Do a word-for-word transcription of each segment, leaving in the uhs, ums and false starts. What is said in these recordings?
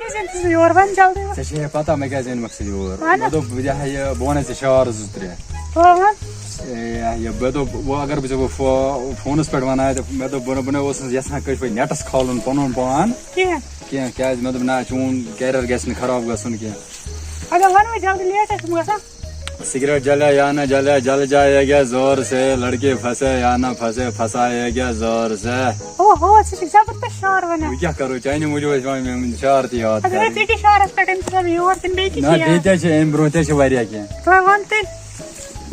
کیٛازِ أنۍ ژٕ یور؟ وَن جلدی وَن۔ ژےٚ چھے پَتہ مےٚ کیٛازِ أنۍ مَکھ ژٕ یور؟ وَن۔ مےٚ دوٚپ بہٕ دِہا یہِ، بہٕ وَنَے ژےٚ شعر زٕ ترٛےٚ۔ ہاں، وَن۔ اے، یہِ، مےٚ دوٚپ وۄنۍ اگر بہٕ ژےٚ وۄنۍ فو- فونَس پٮ۪ٹھ وَنہٕ ہا تہٕ مےٚ دوٚپ بہٕ نہٕ، بہٕ نہٕ اوسُس یَژھان کٲنٛسہِ پٲٹھۍ نٮ۪ٹَس کھالُن پَنُن پان کینٛہہ۔ کینٛہہ، کیٛازِ مےٚ دوٚپ نہ، چون کیریَر گژھِ نہٕ خراب گژھُن کینٛہہ۔ اگر وَنوٕے جلدی، لیٹ آسہِ گژھان۔ سگریٹ جلے یا نہ جلے، جل جائے گا زور سے، لڑکے پھنسے یا نہ پھنسے، پھنسائے گا زور سے۔ او ہو، ژٕ چھُکھ زبردست شعر وَنان۔ وۄنۍ کیٛاہ کَرو، چانہِ موٗجوٗب ٲسۍ وۄنۍ مےٚ شعر تہِ یاد اگر کَرٕنۍ۔ أسۍ أکِس شعرَس پٮ۪ٹھ أمۍ سۭتۍ یور کِنہٕ بیٚیہِ کِس نہ، چھِ بیٚیہِ یاد؟ تہِ چھِ، اَمہِ برونٛہہ تہِ چھِ واریاہ کینٛہہ۔ ژٕ وَن تیٚلہِ۔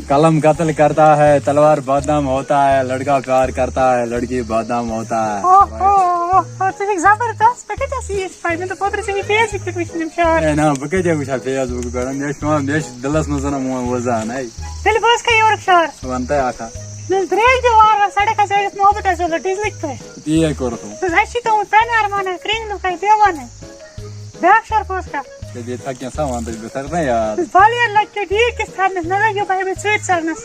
قلم قتل کرتا ہے، تلوار بدنام ہوتا ہے، لڑکا پیار کرتا ہے، لڑکی بدنام ہوتا ہے۔ او ہو، او ہو، ژٕ چھُکھ زبردست۔ ژےٚ کَتہِ ٲس یہِ پَے؟ مےٚ دوٚپ اوترٕ ژےٚ یہِ فیس بُک پٮ۪ٹھ وٕچھُن یِم شعر۔ اے نہ، بہٕ کَتہِ وٕچھ ہا فیس بُک پٮ۪ٹھ؟ مےٚ چھُ پٮ۪وان، مےٚ چھُ دِلَس منٛز زَن وۄنۍ وۄزان، ہے۔ تیٚلہِ بوز کھا یورُک شعر۔ وَن تہٕ اَکھ ہا۔ مےٚ درٛاے تہِ وارٕ وارٕ سڑک حظ ٲسِس محبت حظ اوس ڈِزلٕکۍ پٲٹھۍ۔ تی ہے کوٚرُتھ وۄنۍ۔ اَسہِ چھِ تھوٚمُت پٮ۪نہٕ ارمانہ کرٛہِنۍ لُکھ اَتہِ دیوانَے۔ بیٛاکھ شعر بوز کھا۔ ژےٚ بیٚیہِ تھا کینٛژھا وَن تہٕ بہٕ تھاوٕ نہ یاد۔ بالیر لَگہِ کیٛاہ ڈیٖر کِس تھَرنَس، نہ لَگیو بَہہِ بَجہِ ژۭرۍ ژَلنَس۔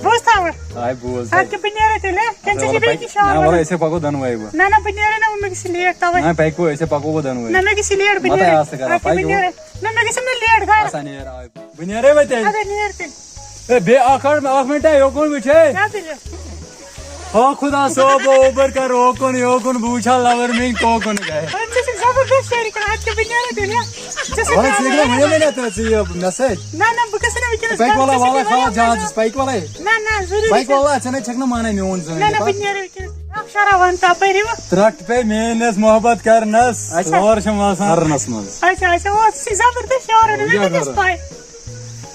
بوز تھاوٕ۔ آے بوز۔ اَدٕ کیٛاہ بہٕ نیرٕ تیٚلہِ، ہہ؟ کِنہٕ ژےٚ چھِ بیٚیہِ کینٛہہ شعر نہ وَلہٕ، وَنُن؟ أسے پَکو دۄنوَے وۄنۍ۔ نہ، نہ، بہٕ نیرٕ نہ، وۄنۍ مےٚ گژھِ لیٹ تَوَے۔ نہ پَکو، أسے پَکو وۄنۍ دۄنوَے۔ نہ، مےٚ گژھِ لیٹ، بہٕ مَتَے نیرٕ۔ آس تہٕ کَران، اَدٕ کیٛاہ بہٕ پَکو۔ نیرٕ۔ نہ، مےٚ گژھِ نہٕ لیٹ گژھُن۔ آسان نیرٕ آے۔ بہٕ نیرے وۄنۍ تیٚلہِ۔ اَدٕ نیرٕ تیٚلہِ۔ اے، بیٚیہِ اَکھ اَکھ، اَکھ مِنٹا، یوکُن وٕچھے۔ کیٛاہ دٔلیٖل؟ ہو خدا صٲب، اوبر کر اوکُن یوکُن، بہٕ وٕچھا لَور میٛٲنۍ کوکُن گٔے۔ وۄنۍ ژےٚ چھُکھ زبردست شٲعری کَران، اَدٕ کیٛاہ بہٕ نیرٕ تیٚلہِ، ہہ؟ ژےٚ چھُکھ وَلہٕ ژٕ زبردست ییٚلہِ مےٚ وَنے نا ژےٚ ژٕ یہِ مےٚ سۭتۍ۔ نہ، نہ، بہٕ گژھٕ نہٕ وٕنکیٚنَس پَکہِ گَرٕ، وَلا ژےٚ چھُکھ وَلا یہِ کھاو واریاہ جہازَس، مَزٕ۔ پَکہِ وَلَے۔ نہ، نہ، ضروٗری پَکہِ چھُنہٕ۔ وَلا، ژےٚ نَے چھَکھ نہٕ مانان میون زٲنِتھ۔ نہ، نہ، بہٕ نیرٕ وٕنکیٚنَس۔ اَکھ شعرا وَن تَپٲرۍ وۄنۍ۔ ترٛٹھ پے میٲنِس محبت کرنس، اچھا۔ زور چھُم آسان ہرنس منٛز۔ اچھا، اچھا، او، ژٕ چھُکھ زبردست شعر وَنان، مےٚ کیٛاہ کَتہِ ٲس کَرو؟ پَے؟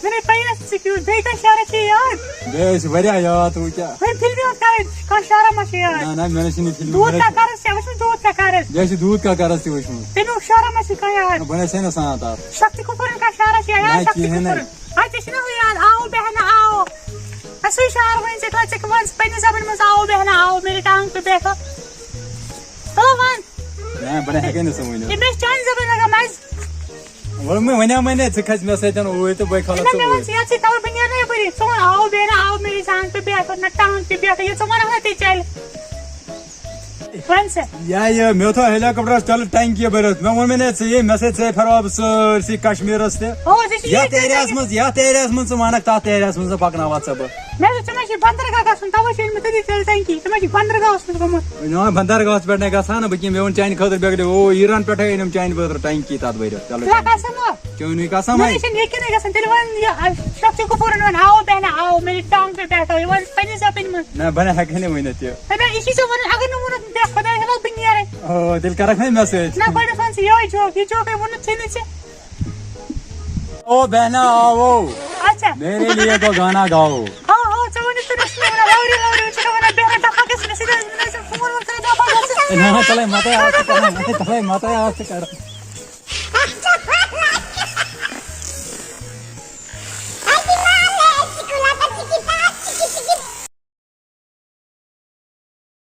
مےٚ نَے پَیی ٲس ژٕ کیُتھ۔ بیٚیہِ کانٛہہ شعرا چھِ یاد؟ بیٚیہِ ٲسۍ واریاہ یاد، وۄنۍ کیٛاہ؟ وۄنۍ فِلمہِ ہُنٛد کَر، کانٛہہ شعرا ما چھِ یاد؟ نہ، نہ، مےٚ نہ چھِنہٕ یہِ فِلمہِ دوٗد وٕچھمٕژ۔ کا قرض چھا وٕچھمُت؟ دوٗد کا قرض؟ بیٚیہِ چھِ دوٗد کا قرض تہِ وٕچھمُت۔ تَمیُک شعرا ما چھِ کانٛہہ یاد؟ نہ، بہٕ نہ چھَس نہٕ سان تَتھ۔ شکتی کپوٗرَن کانٛہہ شعرا چھِ یاد؟ نہ، شکتی کِہیٖنۍ نہٕ۔ کپوٗرَن۔ اَدٕ ژےٚ چھِنہ ہُہ یاد، آو بہنا آو۔ اَسہِ چھُ شعر وۄنۍ ژےٚ تھوٚو، ژےٚ وَن ژٕ پنٛنہِ زبٲنۍ منٛز، آو بہنا آو، میری ٹانگ پہ بیٹھو۔ تو وَن۔ نہ، بہٕ نہ ہٮ۪کَے نہٕ سُہ ؤنِتھ۔ یہِ مےٚ چھِ چانہِ زبٲنۍ لگان مَزٕ۔ وۄنۍ مےٚ وَنیٛاو مےٚ نے، ژٕ کھَس مےٚ سۭتۍ، اوٗرۍ تہٕ بہٕ کھالَتھ نہ، ژٕ مےٚ وَن اوٗرۍ۔ ژٕ یَتھ سۭتۍ تھاوَے بہٕ نیرٕ نہ یَپٲری۔ ژٕ وَن، آو بہنا آو، میری ٹانگ پہ بیٹھو، نہ ٹانگ پہ بیٹھو، یہِ ژٕ وَنَکھ نہ تہِ چَلہِ۔ وَن سا۔ یا یہِ، مےٚ تھوٚو ہیلیکاپٹرَس تَلہٕ ٹنکی بٔرِتھ۔ مےٚ ووٚن مےٚ نے، ژٕ یے مےٚ سۭتۍ، ژٕ ہے پھِروٕ بہٕ سٲرسٕے کشمیٖرَس تہِ۔ او، ژےٚ چھِ یَتھ یہِ ایریاہَس منٛز، یَتھ ایریاہَس منٛز ژٕ وَنَکھ، تَتھ ایریاہَس منٛز ژٕ پَکناوَتھ ژٕ بہٕ۔ مےٚ دوٚپ، ژےٚ ما چھُے بندرگاہ گژھُن، تَوَے چھِ أنمٕژ تٔتی تیٚلہِ ٹنکی۔ ژےٚ ما چھُے بندرگاہَس منٛز گوٚمُت؟ نہ، بندرگاہَس پٮ۪ٹھ نَے گژھان نہٕ بہٕ کینٛہہ۔ مےٚ ووٚن چانہِ خٲطرٕ بیٚکھ دۄہ، او، ایران پٮ۪ٹھَے أنِم چانہِ خٲطرٕ ٹنکی تَتھ بٔرِتھ۔ چلو، ژٕ ہا کَر سا مَر۔ چٲنی قسم مےٚ ہے۔ نَے چھِنہٕ یقیٖنٕے گژھان۔ تیٚلہِ وَن یہِ، آ، شخص کُفُرَن وَن، آو بہنا آو، میری ٹانگ پہ بیٹھو، یہِ وَن پنٛنہِ زبٲنۍ منٛز۔ نہ، بہٕ نہ ہٮ۪کہٕ نہٕ ؤنِتھ یہِ۔ ہے، نہ، یہِ چھُے ژےٚ وَنُن، اگر نہٕ ووٚنُتھ، بیٚہہ خۄدایَس حوالہٕ، بہٕ نیرَے۔ او، تیٚلہِ کَرَکھ نہ مےٚ سۭتۍ۔ نہ، گۄڈٕنٮ۪تھ وَن ژٕ یِہوٚے جوک، یہِ جوکَے ووٚنُتھ ژےٚ نہٕ ژےٚ۔ او بہنا آو، اچھا۔ میرے لیے تو گانا گاؤ۔ ہاں، ہاں، ژٕ وَن یِتھ پٲٹھۍ ٲسۍ مےٚ وَنان، لَورِ، لَورِ، ژٕ چھَکھ وَنان، بیٚہہ نہ، دَفعہ گژھ نہٕ، سیوٚدُے ٲسۍ وَنان، ژٕ فون وون کَران، دَفعہ گژھ۔ نہ، تَلَے مَتَے آو ژٕ کَران، تَلَے مَتَے آو ژٕ کَران۔